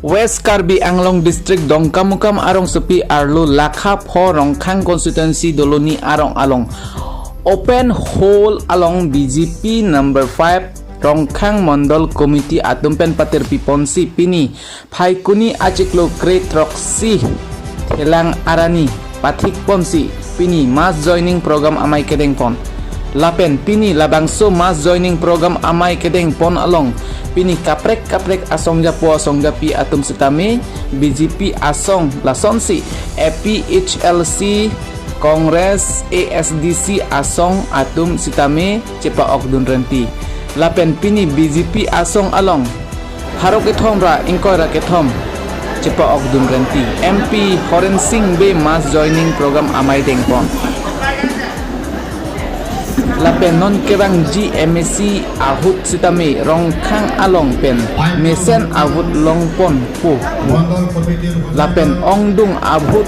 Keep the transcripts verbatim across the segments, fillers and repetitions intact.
West Karbi Anglong District Dongkamukam arongsopi arlo Lakha pho Rongkhang constituency Doloni arong along open hall along B J P number five Rongkhang Mondol Committee atum pen patirpi ponsi pini Phaikuni achiklo kre throksi Thelang arani pathik ponsi pini mass joining program amei kedeng pon. Lapen pini labangso mass joining program amei kedeng pon along pini kaprek kaprek asongjapo asongjapi atum sitame B J P asong lasonsi A P H L C, Congress, A S D C asong atum sitame chepa-okdun renti. Lapen pini B J P asong along pharo kethom ra ingkoi ra kethom chepa-okdun renti. M P Horen Sing Bey mass joining program amei deng pon. Lapen non kevangji M A C ahut sitame Rongkhang along pen mesen ahut long ponpo. Lapen ongdung ahut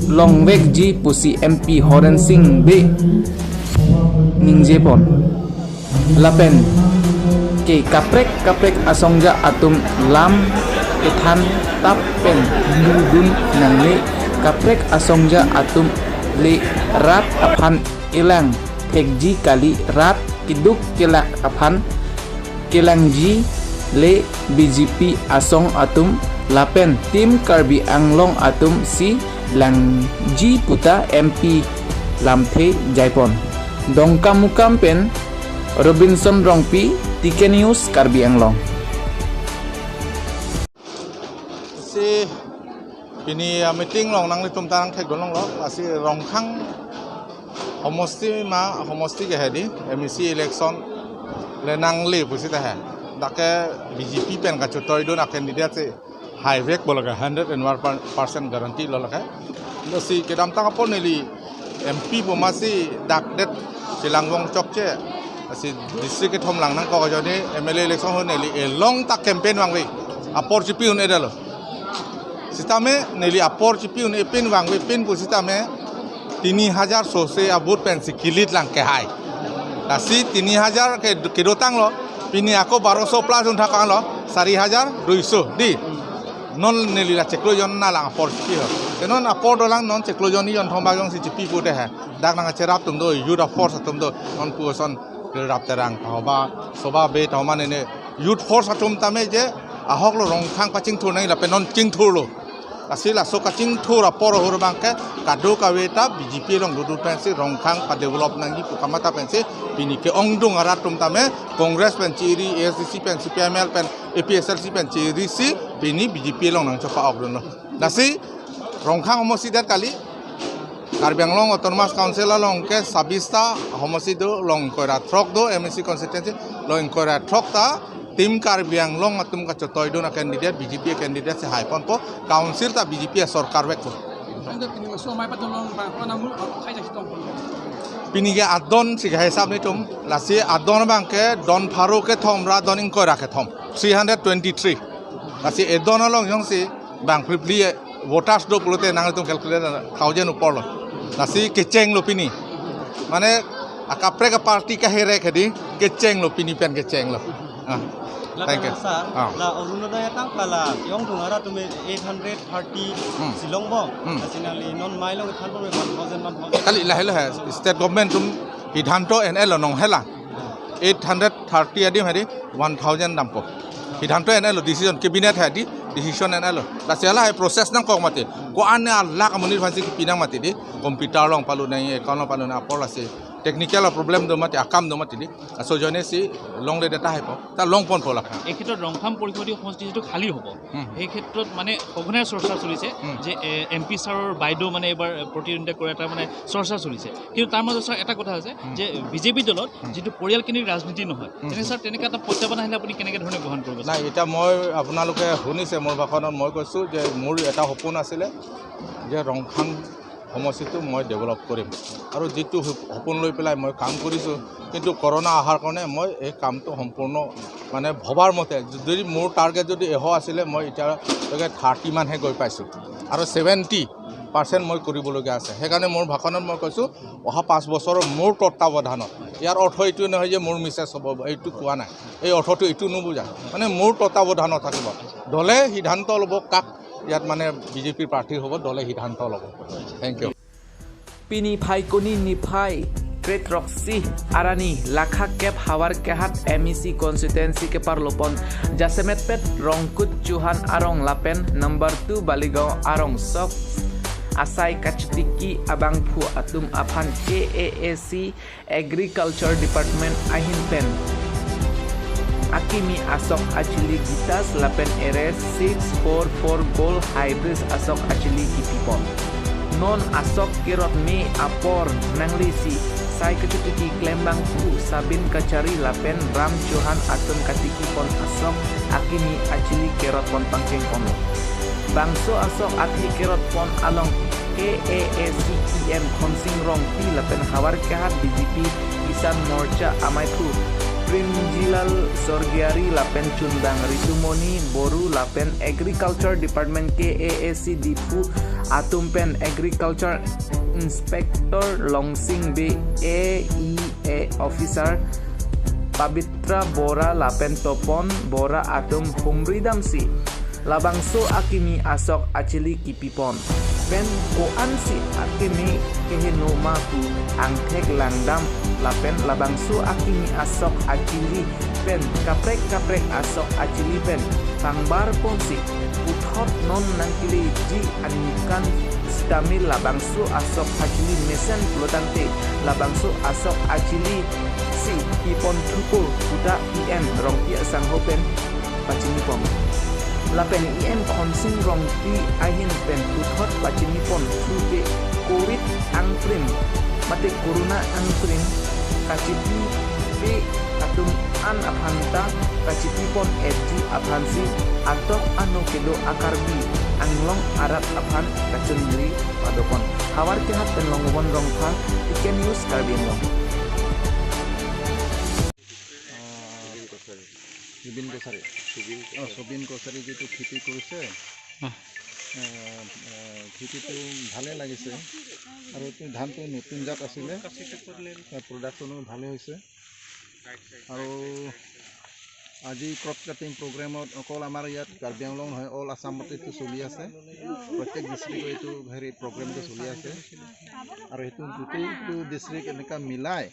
longvekji pusi M P Horen Sing Bey ningje pon. Lapen ke kaprek kaprek asongja atum lam kethan tap pen mudun nangne, kaprek asongja atum le rat aphan elang thekji kali, rat keduk kelak aphan kelangji le B J P asong atum lapen Team Karbi Anglong atum si langji puta M P lamthe jaipon. Dongkamukam pen Robinson Rongpi, T K News, Karbi Anglong. Si pini a meeting along nanglitum ta nangthekdun longlo, lasi Rongkhang homosti ma homosti ke hedi M A C election le nangle pusi ta he. Dak ke B J P pen kachetoidun a candidate si haivekpo lake, hundred and one percent guarantee lo lake. Lasi kedamtang apor neli M P pu masi dak det chelang vong chokche. Lasi district kethom lang nangkok ajoine M L A election ahut neli elong ta campaign vangve. Apor chipi un-edetlo. Sitame neli apor chipi un-e pin vangve pin pusitame tini hajar sose a-vote pensi kilit lang kehai. Lasi tini hajar ke kedotanglo, pini ako baroso plus un thakanglo, sari hajar duiso di. Non neli la chiklo jon na lang apor chipi ho. Te non apor dolang non chiklo jon ni jon thom bak jongsi chipi pute he. Dak nangcherap atum do, youth force atum do, non pu ason Rilrap Terang, Tahoba, Soba Bey, Tahoma Nene, youth force atum tame je, ahoklo Rongkhang pachingthur nangji lapen non chingthurlo. Lasi laso kachingthur apor ahut abangke kadokave ta B J P along dodun pensi Rongkhang padevelop nangji pu kamatha pensi pini ke-ongdung arat atum tame Congress pen chiri, A S D C pen, C P I M L pen, A P H L C pen chiri si pini B J P along nangchepa-okdunlo. Lasi Rongkhang homosti det kali, Karbi Anglong Autonomous Council along ke sabista homosti do, long ingkoi ra throk do, M A C constituency long ingkoi ra throk ta Team Karbi Anglong atum kachetoidun a candidate, B J P candidate si haiponpo, council ta B J P asorkar vekpo. Anda pini maso amei patulong ba, apa namu, apa khai jasi tong. Pini ke adon si ke hisap netum, lasi adon abangke don pharo kethom ra don ingkoi ra kethom, three hundred twenty-three. Lasi edon along jongsi bang phli phli voters do pulote nangtum calculate thousand upor lo. Lasi kechenglo pini. Mane akaprek a-party kaherek hedi kechenglo pini pen kechenglo. Ah, thank you. Lapen sir, ah, la Orunodoi atangka la ongdung arat atum eight hundred thirty Hmm. si longbom. Hmm. Lasi nangli non mei along thanbom one thousand, one thousand. Kali lahelo he, state government atum sidhanto en-elo nong hela. Eight hundred thirty adim hedi one thousand dampo. Sidhanto en-elo, decision cabinet hedi decision en-elo. Lasi lahai process nangkok mati. Ko-an ne lakh amonit aphansi kipi nang mati di. Computer along palut nang, account along palut nang apor lasi technical problem do mati, akam do mati di. Laso ajoine si longledet tahaipo. Ta longponpo la. এই ক্ষেত্ৰত ৰংখাম পৰিষদীয় সমষ্টি যিটো খালী হ'ব, হুম। সেই ক্ষেত্ৰত মানে সঘনাই চৰ্চা চলিছে হুম। যে, এ, এম পি ছাৰৰ বাইদেউ মানে এইবাৰ প্ৰতিদ্বন্দ্বিতা কৰাৰ এটা মানে চৰ্চা চলিছে। কিন্তু তাৰ মাজত ছাৰ এটা কথা আছে হুম। যে বিজেপি দলত হুম। যিটো পৰিয়ালকেন্দ্ৰিক ৰাজনীতি নহয়, হুম, তেনে হুম। ছাৰ তেনেকুৱা এটা প্ৰত্যাহ্বান আহিলে আপুনি কেনেকে ধৰণে গ্ৰহণ কৰিব? নাই, এতিয়া মই আপোনালোকে শুনিছে মোৰ ভাষণত মই কৈছোঁ যে মোৰ এটা সপোন আছিলে যে ৰংখাং সমষ্টিটো মই ডেভেলপ কৰিম আৰু যিটো সপ-, সপোন লৈ পেলাই মই কাম কৰিছোঁ, কিন্তু কৰোণা অহাৰ কাৰণে মই এই কামটো সম্পূৰ্ণ মানে ভবাৰ মতে যদি মোৰ টাৰ্গেট যদি এশ আছিলে, মই এতিয়ালৈকে থাৰ্টি মানহে গৈ পাইছোঁ আৰু ছেভেণ্টি পাৰ্চেণ্ট মই কৰিবলগীয়া আছে। সেইকাৰণে মোৰ ভাষণত মই কৈছোঁ, অহা পাঁচ বছৰৰ মোৰ তত্বাৱধানত, ইয়াৰ অৰ্থ এইটো নহয় যে মোৰ মিছেছ হ'ব, এইটো কোৱা নাই, এই অৰ্থটো এইটো নুবুজা, মানে মোৰ তত্বাৱধানত থাকিব। দলে সিদ্ধান্ত ল'ব কাক ইয়াত মানে বিজেপিৰ প্ৰাৰ্থী হ'ব, দলে সিদ্ধান্ত ল'ব। Thank you. Pini Phaikuni niphai kre throksi arni Lakha kep Howraghat M A C constituency keparlopon jasemetpet Rongkut Chauhan arong lapen number two Baligaon arong sok asai kachitiki abangphu atum aphan K A A C Agriculture Department ahin pen akimi asok achili Gitas lapen Ares six four four Gold Hybrid asok achili kipipon. Non asok kerot me apor nanglisi sai kachitiki klembangphu Sabin Kachari lapen Ram Chauhan atum katikipon asok akimi achili kerotpon pangchengponlo. Bangso asok athe kerotpon along K A A C E M Khonsing Rongpi lapen Howraghat B J P Kisan Morcha amaiphu Premjilal Sorgiari lapen chundang Ritumoni Boro lapen Agriculture Department K A A C Diphu atum pen Agriculture Inspector Longsing Bey, A E A Officer Pabitra Bora lapen Topon Bora atum humri damsi labangso akimi asok achili kipipon pen ko-ansi akimi kehenoma pu angthek langdam lapen labangso akimi asok achili pen kaprek kaprek asok achili pen pangbarponsi puthot non nangkeleji aningkan sitame labangso asok achili mesen pulotangte labangso asok achili si pipon thupo puta E M Rongpi asangho pen pachinipon. Lapen E M Khonsing Rongpi ahin pen puthot pachinipon thu ke Covid angprim mate Corona angprim kachipipe atum an aphanta kachipipon etji aphansi atok ano kedo a-Karbi Anglong arat aphan kachonri padopon. Howraghat pen Longmon Rongphar, Weekend News Karbi Anglong. আহ, জুবিন গোস্বামী। জুবিন অ, গোস্বামী। জুবিন গোস্বামী যিটো খেতি কৰিছে, আহ। এ, এ, খেতিটো ভালে লাগিছে আৰু এইটো ধানটো নতুন জাত আছিলে, তাৰ প্ৰডাকশ্যনো ভালে হৈছে। আৰু আজি ক্ৰপ কাটিং প্ৰগ্ৰেমত অকল আমাৰ ইয়াত কাৰ্বি আংলং নহয়, অল আছামতে এইটো চলি আছে। প্ৰত্যেক ডিষ্ট্ৰিক্টত এইটো হেৰি প্ৰগ্ৰেমটো চলি আছে। আৰু সেইটো গোটেইটো ডিষ্ট্ৰিক্ট এনেকুৱা মিলাই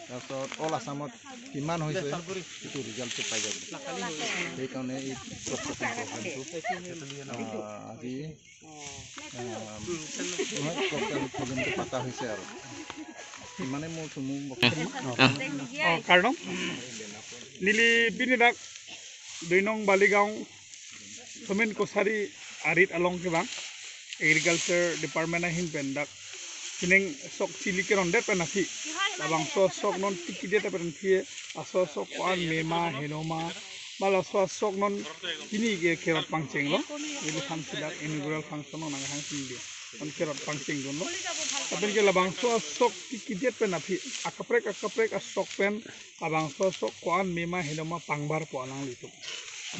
তাৰপিছত অল আছামত কিমান হৈছে সেইটো ৰিজাল্টটো পাই যাব। সেইকাৰণে এই ক্ৰপ কাটিং প্ৰগ্ৰেমটো, আহ, আজি, আহ, নহয়, ক্ৰপ কাটিং প্ৰগ্ৰেমটো পতা হৈছে আৰু। ইমানে মোৰ চমু বক্তব্য। অ, kardom. Neli pini dak dui nong Baligaon Somen Kosari arit along kevang Agriculture Department ahin pen dak sining sok chili kerondet pen aphi labangso sok non tikidet pen aphi laso sok ko-an mema henoma ma laso sok non pini ke kerot pangchenglo. Neliphan si dak inaugural function non nanghang sindi non kerot pangchengdunlo. Lapen ke labangso sok tikidet pen aphi akaprek akaprek asok pen labangso sok ko-an mema henoma pangbarpo alanglitum.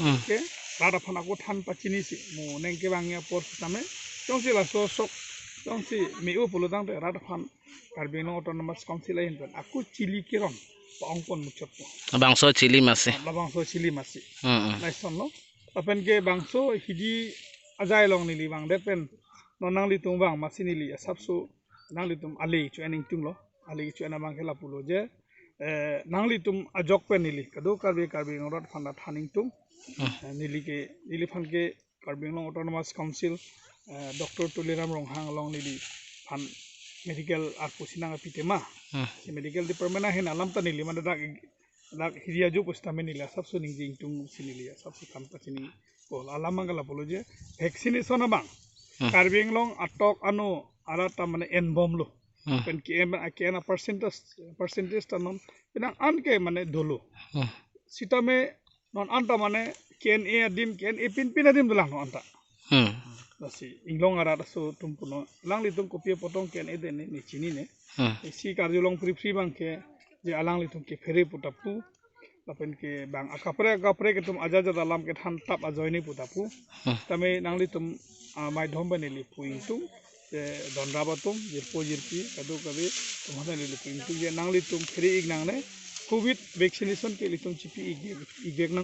Hmm. Ke rat aphan ako than pachinisi mo neng kevang apor sitame jongsi laso sok jongsi me-o pulotangte rat aphan Karbi Anglong Autonomous Council ahin pen ako chili keron pa-ongpon muchotpo. Labangso chili masi. Labangso chili masi. Hmm, hmm. Laisonlo. Lapen ke bangso hidi ajai along neli vangdet pen non nanglitum vang masi neli asapso nanglitum ale chu-en ingtunglo. Ale chu-en abang ke lapulo je, eh, nanglitum ajok pen neli kado Karbi Karbi Anglong arat aphan than ingtung. Hmm. Eh, neli ke neliphan ke Karbi Anglong Autonomous Council, eh, Doctor Tuliram Ronghang along neliphan medical arpu sinang apitema. Hmm. Si medical department ahin alam ta neli mane dak dak hiri aju pusitame neli asapso ningje ingtungsi neli asapso than pachini. Ko alam abang ke lapulo je vaccination abang. Hmm. Karbi Anglong atok ano arat ta mane enbomlo. Hmm. Pen ke en ke en a percentage percentage ta non penang an ke mane dolo. Hmm. Sitame non an ta mane ke en-e adim ke en-e pinpin adim dolang non an ta. Hmm. Lasi inglong arat aso atum puno alanglitum kopi apotong ke en-e de ne, ne chinine. Hmm. Si karjulong pri pri abang ke je alanglitum ke phere pu ta pu. Lapen ke bang akaprek akaprek atum ajat ajat alam kethan tap ajoine pu ta pu. Hmm. Tame nanglitum, ah, maidhom pen neli pu ingtung. Je donrap atum, jirpo jirpi, kado kave, atum aphan neli pu ingtung je nanglitum phere ik nangne, Covid vaccination ke ilitum chipi ik ik nang